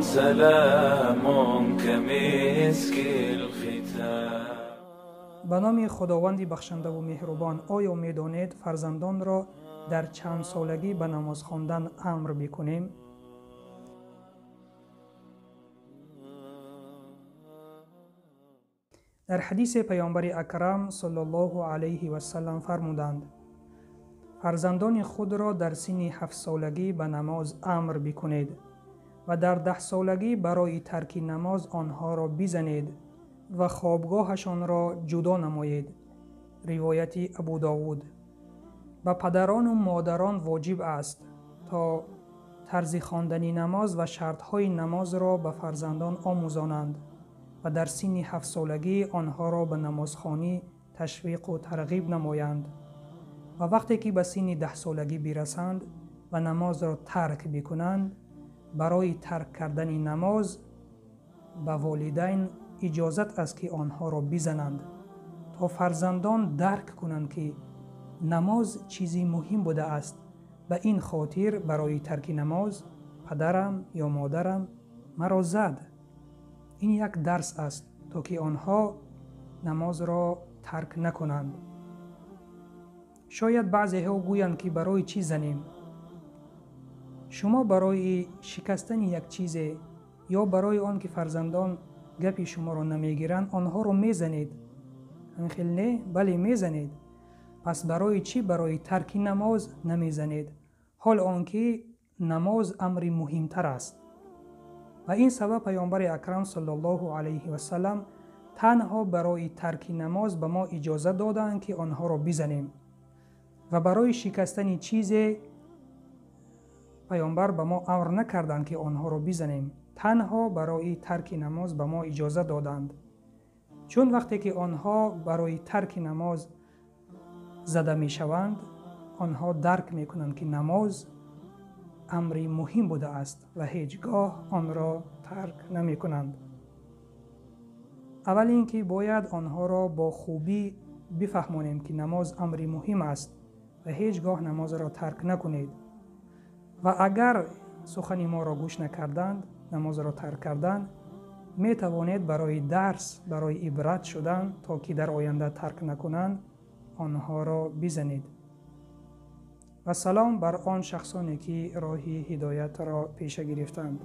سلام كمسك الختام. Ба номи Худованди бахшандаву меҳрубон. Оё медонед, фарзандонро дар чанд солагӣ ба намоз хондан амр бикунем? Дар ҳадисе Паёмбари Акрам саллаллоҳу алайҳи васаллам фармуданд: фарзандони худро дар синни 7-солагӣ ба намоз амр бикунед ва дар 10-солагӣ барои тарки намоз онҳоро бизанед ва хобгоҳашонро ҷудо намоед. Ривояти Абу Довуд. Ба падарону модарон воҷиб аст то тарзи хондани намоз ва шартҳои намозро ба фарзандон омӯзонанд ва дар синни 7-солагӣ онҳоро ба намозхонӣ ташвиқу тарғиб намоянд ва вақте ки ба синни 10-солагӣ бирасанд ва намозро тарк бикунанд, барои тарк кардани намоз ба волидайн иҷозат аст, ки онҳоро бизананд, то фарзандон дарк кунанд, ки намоз чизи муҳим будааст. Ба ин хотир барои тарки намоз падарам ё модарам маро зад. Ин як дарс аст, то ки онҳо намозро тарк накунанд. Шояд баъзеҳо гӯянд, ки барои чӣ занем? Шумо барои шикастани як чизе ё барои он ки фарзандон гапи шуморо намегиранд, онҳоро мезанед. Ҳамин хел не? Бале, мезанед. Пас барои чӣ барои тарки намоз намезанед, ҳол он ки намоз амри муҳимтар аст? Ба ин сабаб Паёмбари Акрам саллаллоҳу алайҳи васаллам танҳо барои тарки намоз ба мо иҷоза доданд, ки онҳоро бизанем, ва барои шикастани чизе Паёмбар ба мо амр накарданд, ки онҳоро бизанем. Танҳо барои тарки намоз ба мо иҷоза доданд, чун вақте ки онҳо барои тарки намоз зада мешаванд, онҳо дарк мекунанд, ки намоз амри муҳим будааст ва ҳеҷ гоҳ онро тарк намекунанд. Аввал ин ки бояд онҳоро бо хубӣ бифаҳмонем, ки намоз амри муҳим аст ва ҳеҷ гоҳ намозро тарк накунед. Ва агар сухани моро гӯш накарданд, намозро тарк карданд, метавонед барои дарс, барои ибрат шудан, то ки дар оянда тарк накунанд, онҳоро бизанед. Ва салом бар он шахсоне, ки роҳи ҳидоятро пеша гирифтанд.